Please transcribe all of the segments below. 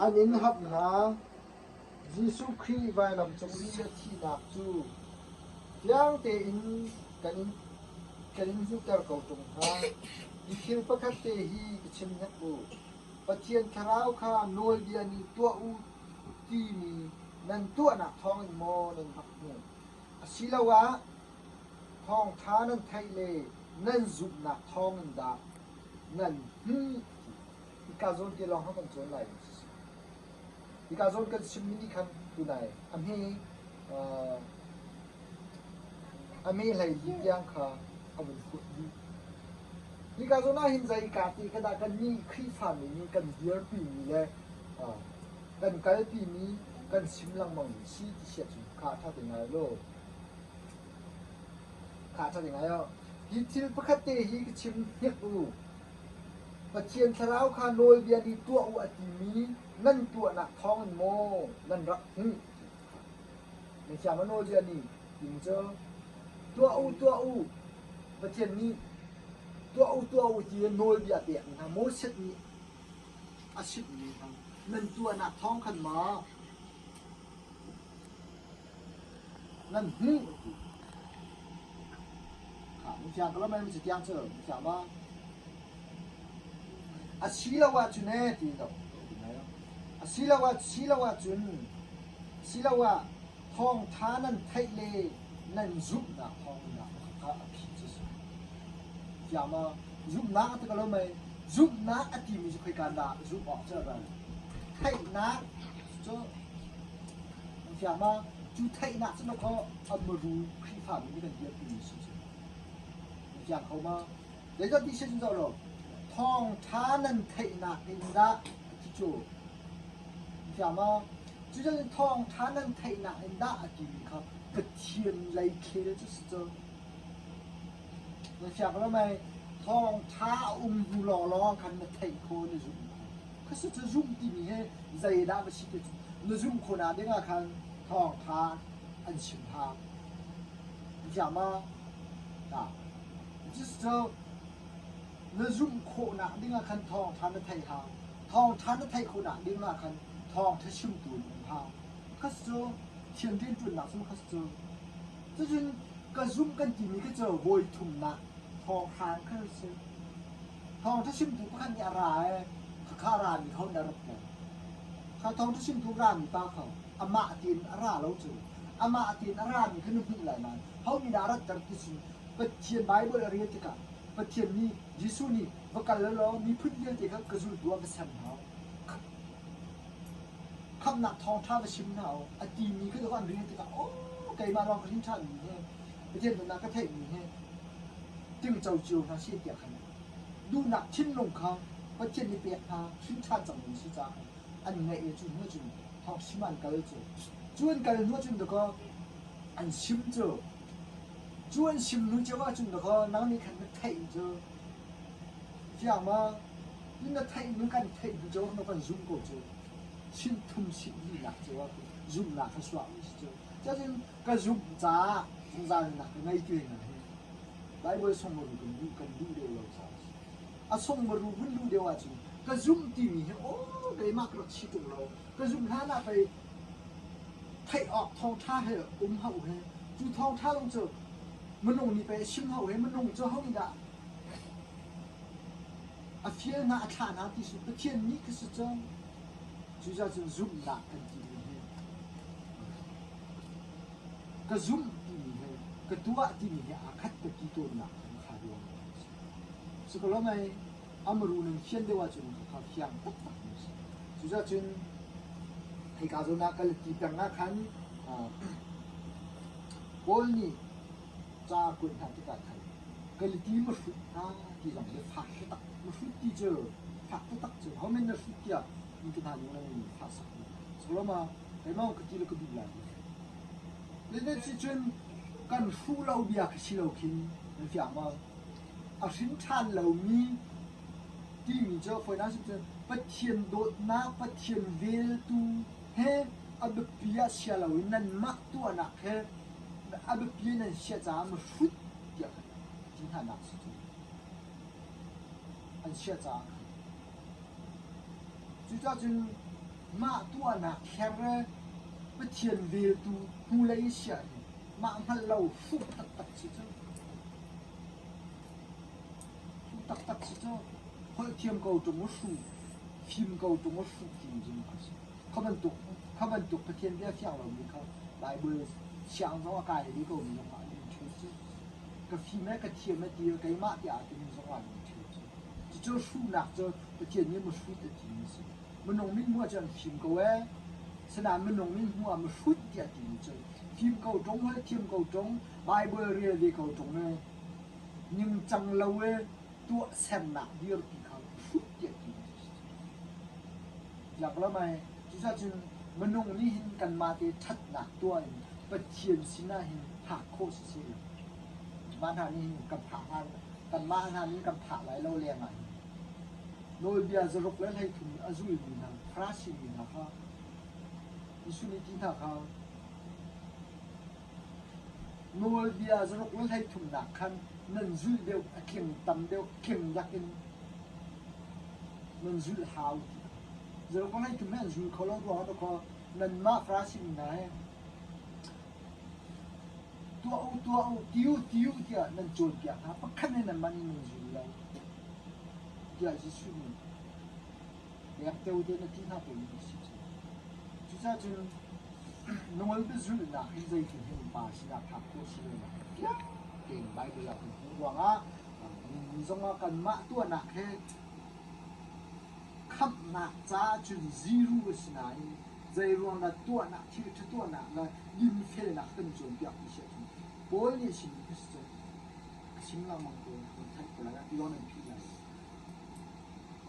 An in hap hna. Jesuh Khrih vailam cung i a thihnak cu fiang tein kan in kan in hmuhter ko ṭung hna. Hi thil pakhat te hi ka chim hnek u. Pathian Thlarau kha nawlbia nih tuah u timi nan tuahnak thawngin maw nan rak hmuh? Asiloah thawngṭha nan theih le nan zumhnak thawngin dah nan hmuh? Hika zawn te lawng kha kan cawn lai. Hika zawn kan chimmi nih khan tunai a hme a me hlei li tiang kha a vun fuh dih. Hika zawn ah hin zei ka ti kha dah kan nih Khrihfami nih kan dirpimi le kan kalpimi kan chim lengmang mi si ti siah cun kha ṭha te ngai law kha ṭha te ngai Hi thil pakhat te hi ka chim hnik u. Pathian Thlarau kha nawlbia nih tuah u a timi nan tuahnak thawngin maw nan rak hmuh? Mithiang a nawlbia nih timi cu tuah u tuah u Pathian nih tuah u tuah u ti nawlbia a pekmi hna Moses nih a chimhmi hna nan tuahnak thawng khan maw nan hmuh ti. Kha mithiang ka lo mei cu tiang cu mithiang ma a si lo ahcun ee ti lo a si lo ah si lo ahcun si lo ah thawngtha nan theih le nan zumhnak thawngin ah kha a phi cu si tiang ma zumhnak a ti ko lo mei zumhnak a timi cu khoika dah zumh awk cu a ral theihnak cu Fiang ma? Cu theihnak cu na khaw a muru Khrihfami nih kan dirpimi si cu. Na fiang kho ma? Zeicah ti si zoh law thawngṭha nan theihnak in dah a ti cu. Na fiang ma? Cucun thawngṭha nan theihnak in dah a timi kha Pathian lei khel cu si cu. Na fiang lo mei? Thawngṭha a um hnu lawnglawng khan na theih khawh na zumh khawh. Khuasik cu zum timi hi zeidah va si ti cu na zumh khawhnak ding ah khan thawngṭha an chim hau. Thiam ma? Cucu na zumh khawhnak ding ah khan thawngṭha na theih hau. Thawngṭha na theih khawhnak ding ah khan thawngṭha chimtu an um hau. Khas cu thiam rianṭuannak cu khas cu. Cucun ka zumh kan timi khi cu vawi thumnak thawngṭha kha si. Thawngṭha chimtu pakhat nih a ra i khakha a rami kho na rat lo. Kha thawngṭha chimtu rami pa kha amah tein a ra lo cu. Amah tein a rami kha na hmuh lai nain ho nih dah a ratter ti cun Pathian Baibal a rel tikah Pathian nih Jesuh nih va kal law miphun vialte kha ka zultu ah va ser hna u. Khamhnak thawngṭha va chim hna u a timi kha an rel tikah aw keimah lawng ka hrin ṭhanmi hi Pathian dawtnak ka theihmi hi tingco cio hna seh tiah khan duhnak thinlung kha Pathian nih pek hna hrin ṭhan cangmi si caah khan an ngaih i cu hnu cun thawng chim an kal cu cu an kal hnu cun dakaw an sim cu cu an sim hnu cio ahcun dakaw nang nih khan na theih cu fiang ma na theih hnu kan theih hnu cio na kan zumh ko cu sin thum sin linak cio ah zumhnak kha suahmi si cu cun ka zumh caah zungzal nak ka ngei ti hna hi Baibal sungmaru kan duh kan duh deuh lo caah a si. A sungmaru hun luh deuh ahcun ka zumh timi hi aw keimah ka rak si ṭung lo ka zumh hlan ah pei theih awk thawngṭha he um hau he cu thawngṭha zong cu minung nih pei a chim hau he minung cu ho nih dah a fial hna a thlah hna ti si Pathian nih kha si cang cucaah cun zumhnak kan timi hi Ka zumh timi he ka tuah timi he aa khat ka ti tawnnak khan kha ruang ah a si. Sikalomei amaru nan fian deuh ahcun khakha fiang taktak mi a si. Cucaah cun hika zawn ah kal ti peng ah khan Paul nih ca a kuat hna tikah khan Galati mahrut hna ti zong hi fak taktak mahrut ti cu fak taktak cu homen na hrut tiah in ka hna ning nan fah sak mi. Sikaloma keimah ka ti le ka duh lai. Cun kan hruh lo bia kha si lo khin nan fiang maw? A hrin ṭhan lomi timi cu fawinak cun Pathian dawtnak, Pathian veltu he a biapi ah sia loin nanmah tuahnak he a biapi nan siah caah mihrut tiah kan ti hnanak si cu. An siah caah khan. Cucaah cun mah tuahnak thler Pathian veltu hnulei i siah hi mah hngalh lo hruh taktak si cu. Hruh taktak si cu. Holh thiam ko ṭung u hruh, fim ko ṭung u hruh timi cu a si. Kha bantuk kha bantuk Pathian bia fiang lomi kha Baibal siang zong a kai ve komi zong ah an in ṭhu cu. Ka fim e ka thiam e ti keimah tiah aa timi zong ah an in ṭhu cu. Cucu hruhnak cu Pathian nih mahrut a timi a si. Minung mithmuh ah cun an fim ko ee. Sinain minung mithmuh ah mahrut tiah timi cu fim ko ṭung holh thiam ko ṭung Baibal rel ve ko ṭung ee ningcang lo ee tuahsernak dirpi kha hrut tiah timi cu a si. Tlak lo mei. Cucacun minung nih hin kanmah te ṭhatnak tuah in Pathian sinah hin phak khawh si seh law mah hna nih hin kan phak hnga kanmah hna nih kan phak lai lo lengah hin nawlbia zaruk le 13 a zulmi hna Farasi mi hna kha Jesuh nih ti hna kha nawlbia zaruk le 13nak khan nan zulh deuh a tling tam deuh tling lakin nan zulh hau ti zaruk le 13 hi an zul kho lo ruangah dawkaw nanmah Farasi mi hna he tuah u tuah u ti u ti u tiah nan cawnpiak hna pakhat nih nanmah nih nan zul lo tiah Jesuh nih pek te na ti hna tawnmi a si cu. Cucaah cun nawlbiazulhnak hi zeitin hin pa sinah phak khawh si lonak fiang tein Baibal ah kan hmuh ruangah mi zongah kanmah tuahnak he khamhnak caah cun zero a si nain zeiruang dah tuahnak thil ṭha tuahnak le dinfelnak kan cawnpiak ti si ahcun Paul nih a chimmi kha si cu a chim lengmang ko kan theih ko lai ti nan phih lai.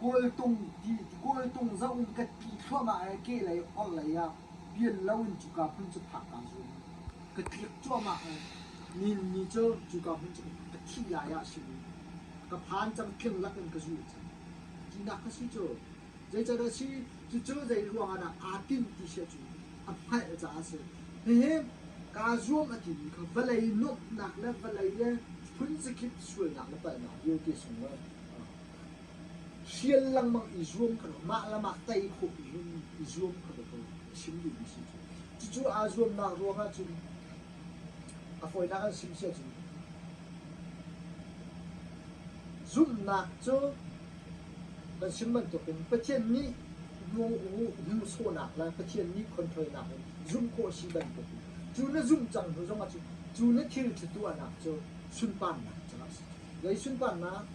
Kawltung ti kawltung zoh in ka tli thluahmah i kehlei orhlei ah pian loin cuka hmun cu phak kaa zuam. Ka tlik cuahmah i ninni cu cuka hmun cu ka thih lai ah si ka phan cang tling lakin ka zul cang. Tinak kha si cu. Zeicahdah si cucu zei ruangah dah aa tinh ti si ahcun a hngalh caah a si. Hihi kaa zuam a timi kha vawlei nuamhnak le vawlei le phunzakip sualnak le palhnak vialte sung le hrial lengmang i zuam kha mah le mah tei khawh i zuam kha ka chim duhmi si cu. Cucu aa zuamnak ruangah cun a fawinak an sim si ahcun zumhnak cu kan chim bantukin Pathian nih hnu sawhnak le Pathian nih controlnak in zumh khawh a si bantukin cu na zumh cang hnu zongah cun cu na thil ṭha tuahnak cu sunparnak caah a si. Zei sunparnak?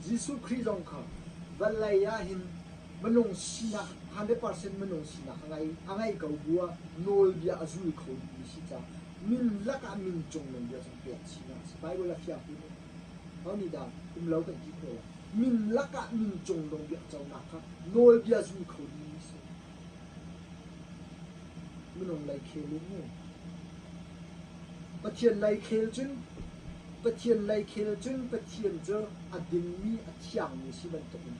Jesuh Khrih zong kha vawlei ah hin minung sinak 100% minung sinak a ngei a ngei ko bu ah nawlbia a zul kho dihmi si caah min lakah min cung nawlbia cu pek chin a si. Bible a fiang ti Ho nih dah um lo kan ti khawh lai? Min lakah min cung nawlbia conak kha nawlbia zul kho dihmi si. Minung lei khel in mu. Pathian lei khel cun Pathian lei khel cun Pathian cu a dingmi a thiangmi si bantukin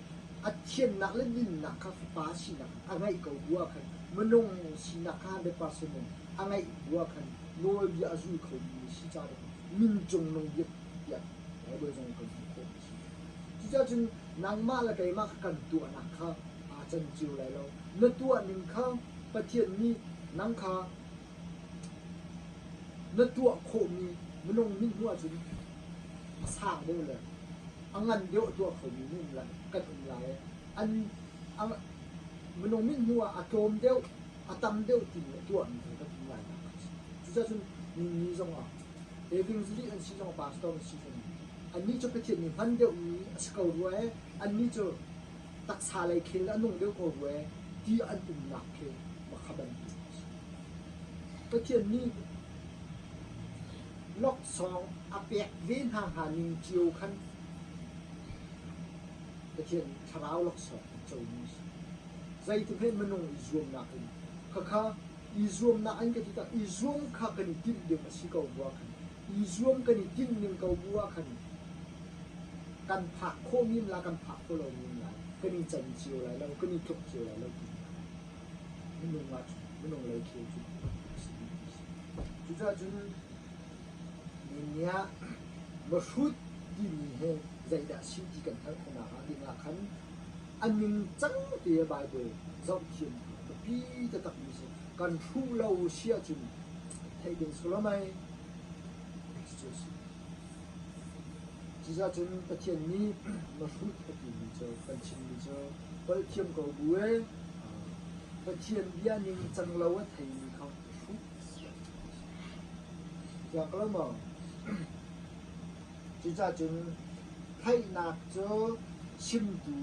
a thiannak le dinnak kha fapa sinak a ngeih ko bu ah khan minung sinak kha 100% in a ngeih bu ah khan nawlbia a zul khomi si caah min cungnung bik tiah Bible zong kan hmuh khawh a si. Cucaah cun nangmah le keimah kha kan tuahnak kha aa can cio lai lo. Na tuah ning kha Pathian nih nang kha na tuah khawhmi minung mithmuh ahcun a sang deuh le a ngan deuh a tuah khomi na um lai, kan um lai. An a, minung mithmuh ah a tlawm deuh, a tam deuh timi a tuahmi kha kan um lai nak a si. Cucaah cun ni zong ah evangelist an si zong pastor an si zong annih cu Pathian nih hman deuhmi a si ko rua ee annih cu taksa lei khel a nung deuh ko rua ee ti an umnak khi makha bantuk a si. Pathian nih laksawng a pek ve hna hnga ning cio khan Pathian thlarau laksawng an comi a si. Zeitik hmanh minung i zuamnak in khakha i zuamnak an ka ti tak i zuam kha kan i timh ding a si ko bu ah khan i zuam kan i timh ning ko bu ah khan kan phak khawh mi la kan phak khawh lo mi lai kan i can cio lai lo kan i tluk cio lai lo ti minung ah minung lei khel cu a si ding a si. Cucaah cun niah mahrut timi hi zeidah si ti kan hngalh khawhnak ding ah khan. A ningcang te Baibal zohthiam biapi taktakmi si. Kan hruh lo si ahcun theih ding si lo mei? Cucu a si. Cucaah cun Pathian nih na hrut a timi cu kan chimmi cu holh thiam ko bu ee Pathian bia ningcang lo a theimi kha hruh a si. Fiang ko lo maw? Cucaah cun theihnak cu chimtu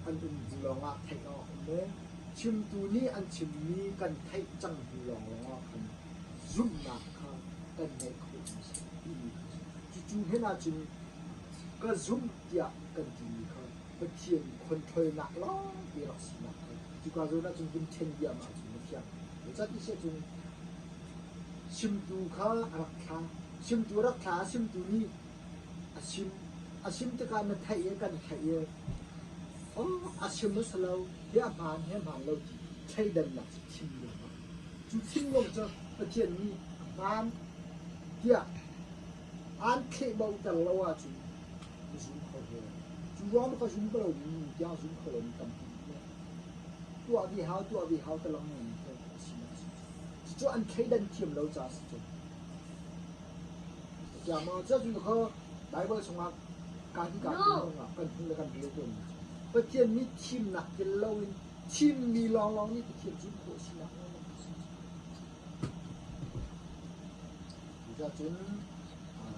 an um hnu lawngah theih awk a um i chimtu nih an chimmi kan theih cang hnu lawnglawng ah khan zumhnak kha kan ngeih khawh a si timi kha a si. Cucu hen ahcun ka zumh tiah kan timi kha Pathian controlnak lawngte rak sinak kha cuka zawn ahcun vun ṭhen diam ahcun na fiang. Zeicahti siah cun chimtu kha a rak thla. Chimtu a rak thla. Chimtu nih a chim. A chim tikah na theih i kan theih i oh, a chim a si lo, hi a hmaan, hi a hmaan lo ti thleidannak cu thinlung ah. Cu thinlung cu Pathian nih a hmaan tiah aan thlehbauhter lo ahcun na zum kho ve lo. Cu ruang ka zum ko lomi tiang zum kho lomi tampi tuah ve hau, tuah ve hau talang mi khi a si a si. Cucu an thleidan thiam lo caah a si cu. Tiah maw cu kha Bible chungah ka hi ka ah kan hmu le kan rel tawn mi cu Pathian nih thimnak tel loin thimmi lawnglawng nih Pathian zumh khawh sinak lawnglawng a si. Cucaah cun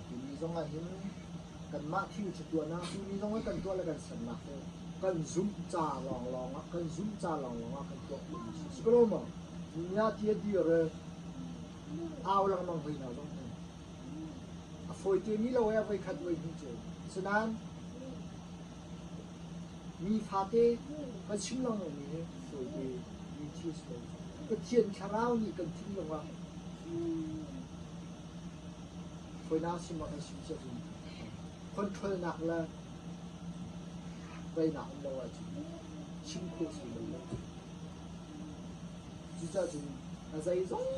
tuni zong ah hin kanmah thil cu tuahnak tuni zong ah kan tuah le kan sernak cu kan zumh ca lawnglawng ah kan zumh ca lawnglawng ah kan tuah khawhmi si. Si ko lo maw? Ni ah ti a dir i au lengmang hoi hna zong hi a fawi te mi lo ee voikhat voi hnih cu. Asinain Mi fate kan chim lengmang mi hi fawite mi thil si lo. Pathian thlarau nih kan thinlung ah fawinak sim ah kan sim cia cun controlnak le veinak um lo ahcun chim khawh si lo. Cucaah cun a zeizong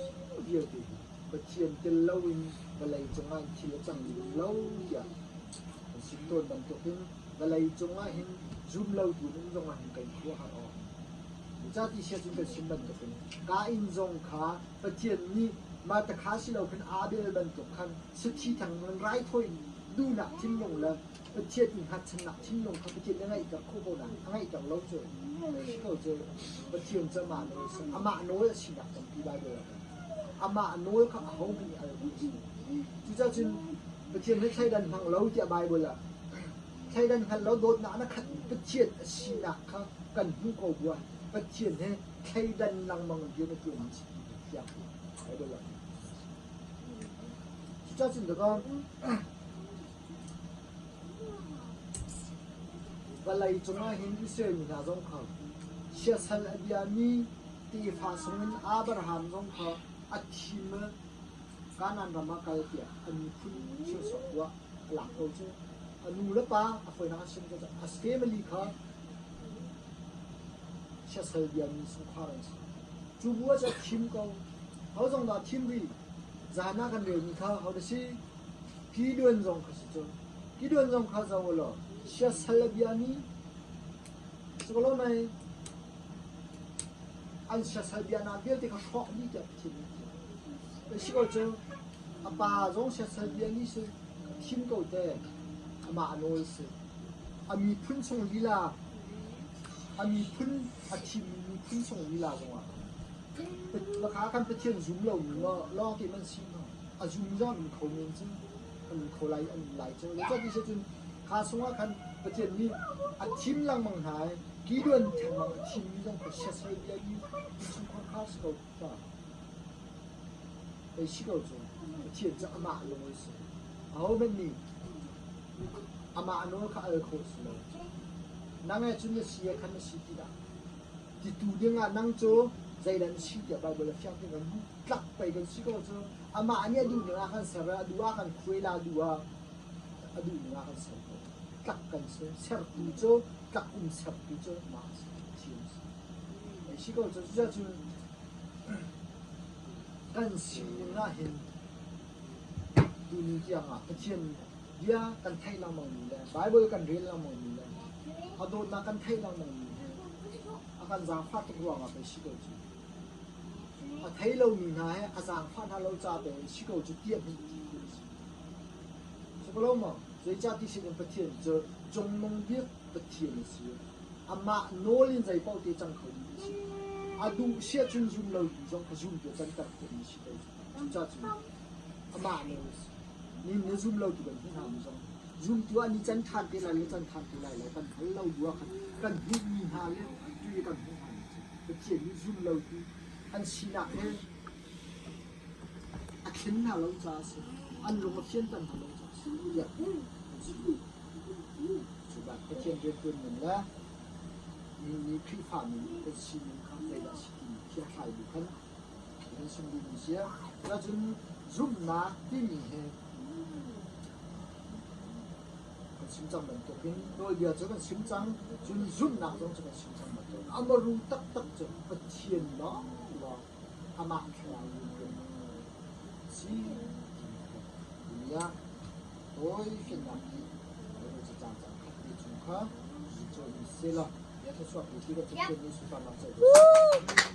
vialte hi Pathian tel loin vawlei cungah thil a cang lo tiah kan sim tawn bantukin vawlei cungah hin zum lotu um zongah hin kan khuaruahhar awk. Zeicah ti sia cun kan chim bantukin Kain zong kha Pathian nih mah ta kha si lo khan Abel bantuk khan sathi thang in raithawi duhnak thinlung le Pathian i hngatchannak thinlung kha Pathian nih a ngeihter khawh ko nain a ngeihter lo cu si ko cu Pathian cu amah nawl a si. Amah nawl a sinak tampi Baibal ah kan amah nawl kha ahohmanh nih al khawh a si. Cucaah cun Pathian he thleidan hmang lo tiah Baibal ah thleidan hngal lo dawtnak na khat Pathian a sinak kha kan hmuh ko buah Pathian he thleidan lengmang in rian a ṭuanmi si ti kha fiang Baibal ah. Cucaah cun dakaw Vawlei cungah hin Israel mi hna zong kha siasal a biami tefa sungin Abraham zong kha a thim i Kanaan ram ah kal tiah a miphun cheuchuak tuah a lak ko cu. A nu le pa a fawinak an sim ko cu a family kha siasal biami chungkhar an si. Cu bu ah cun a thim ko. Ho zong dah a thim rih? Zan ah kan relmi kha ho dah si? Gideon zong kha si cu. Gideon zong kha zoh u law siasal a biami si ko lo mei? An siasal biaknak vialte kha hrawk dih tiah Pathian nih a ti. Si ko cu a pa zong siasal biami si a thim ko te amah a nawl si. A miphun chung lila a miphun a thimmi miphun chung lila zongah kha kan Pathian zum lomi lawng te man si hna. A zum zong an kho men cu an kho lai an lai cu. Zeicahti si cun kha sungah khan Pathian nih a thim lengmang hna i Gideon thengmang a thimmi zong kha siasal bia i innchungkhar kha si ko ta. Ei si ko cu Pathian cu amah lung a si. Ahohmanh nih amah nawl kha al khawh si lo. Nang he cun na si he khan na si ti dah. Titu dingah nang cu zeidah na si tiah Baibal a fiang kan hmuh. Tlak pei kan si ko cu amah nih a duh ning ah kan ser a duh ah kan khuai la duh ah a duh ning ah kan ser ko. Tlak kan si. Sertu cu tlak um sertu cu mah a si. Thiam si. Ei si ko cu cucun kan sining ah hin tuni tiang ah Pathian bia kan theih lengmang mi le Bible kan rel lengmang mi le a dawtnak kan theih lengmang mi he. kan zaangfah tuk ruangah pei si ko cu. A thei lomi hna he a zaangfah hna lo ca pei si ko cu tiah hei ti khi a si. Si ko lo maw? Zeicah ti sin in Pathian cu cungnung bik Pathian a si. Amah nawl in zei paoh te cang kho ding a si. A duh siah cun zum lotu zong kha zumtu a canter khawhmi si ko. Cucaah cun amah nawl a si. Ni na zum lotu kan hmuh hna mi zong zumtu ah ni can ṭhan te lai le can ṭhan te lai lo kan hngal lo bu ah khan kan hmuhmi hna le tu i kan hmuh hna mi cu Pathian nih zum lotu an sinak he a thlen hna lo caah a si. An lung a fianter hna lo caah a si tiah an si. Cuban Pathian rianṭuan ning le mi nih Khrihfami nih kan sining kha zeidah a si timi thiangthlai bu khan kan chim duhmi si. Cun zumhnak timi hi kan chim cang bantukin nawlbia cu kan chim cang, cun zumhnak zong cu kan chim cang bantukin a maru taktak cu Pathian lawnglawng amah thlarau rianṭuannak si timi kha tuni ah tawi fiannak nih Bible cacang cang khat te chung kha cawn selaw bia thluachuah pe ti kan Pathian nih sunparnak co ko seh.